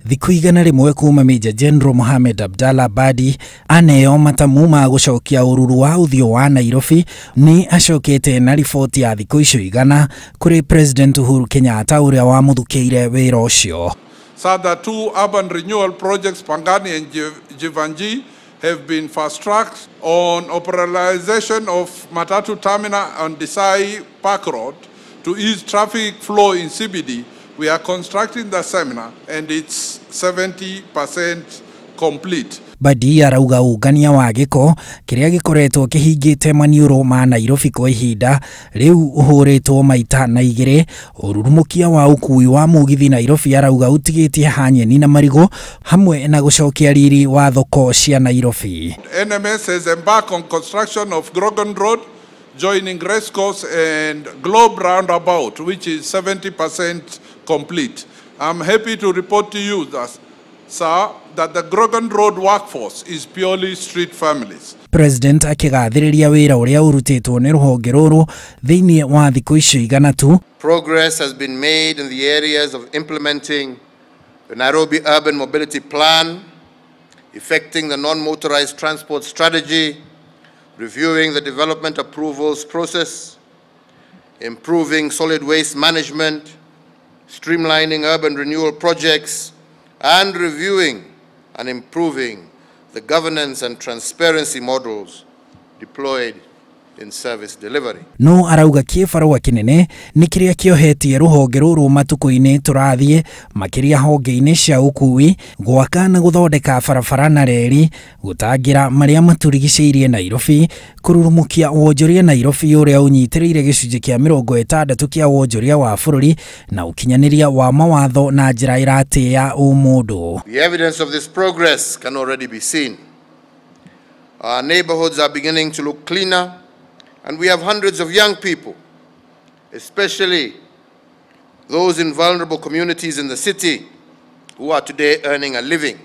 Thikũ 100 kuma Major General Mohamed Abdallah Badi aneo matamu ma gũcokia ũruru wa ũthiũ wa Nairobi, nĩ acokete na riboti ya thikũ icio 100 kũrĩ President Uhuru Kenyatta ũrĩa wamũthukĩire wĩra ũcio. So the two urban renewal projects, Pangani and Jivanji, have been fast-tracked on operationalization of Matatu Terminal on Desai Park Road to ease traffic flow in CBD. We are constructing the seminar and it's 70% complete. Badi arauga ungania wa gĩko kĩrĩa gĩkoretwo kĩhingĩte maniũrũ ma Nairobi kwa ihinda rĩu ũhũrĩtwo maita na igĩrĩ. Ũrurumukia wa ũkui wa mũgithi Nairobi arauga ũtigĩtie hanyeni na marigũ hamwe na gũcokia riri wa thoko cia Nairobi. NMS has embarked on construction of Grogan Road joining Racecourse and Globe Roundabout, which is 70% complete. I'm happy to report to you that, sir, that the Grogan Road workforce is purely street families. President akĩgathĩrĩria wĩra ũrĩa ũrutĩtwo nĩ rũhonge rũrũ thĩinĩ wa thikũ icio 100 tu. Progress has been made in the areas of implementing the Nairobi Urban Mobility Plan, effecting the non-motorized transport strategy, reviewing the development approvals process, improving solid waste management, streamlining urban renewal projects, and reviewing and improving the governance and transparency models deployed in service delivery. No arauga kĩbarũa kĩnene nĩ kĩrĩa kĩohetie rũhonge rũrũ matukũ-inĩ tũrathiĩ, makĩria honge-inĩ cia ũkui, gwaka na gũthondeka barabara na reri, gũtangĩra marĩa matũrigicĩirie Nairobi, kũrurumukia wonjoria Nairobi ũrĩa ũnyitĩrĩire gĩcunjĩ kĩa 60 kĩa wonjoria wa bũrũri na ũkinyanĩria wa mawatho na njĩra ĩratĩĩa ũmũndũ. The evidence of this progress can already be seen. Our neighborhoods are beginning to look cleaner, and we have hundreds of young people, especially those in vulnerable communities in the city, who are today earning a living,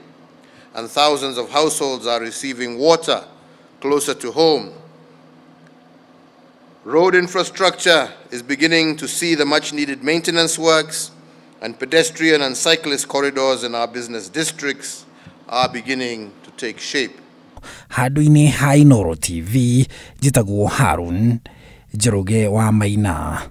and thousands of households are receiving water closer to home. Road infrastructure is beginning to see the much-needed maintenance works, and pedestrian and cyclist corridors in our business districts are beginning to take shape. Handũ-inĩ ha Inooro TV, njĩtagwo Harun Njoroge wa Maina.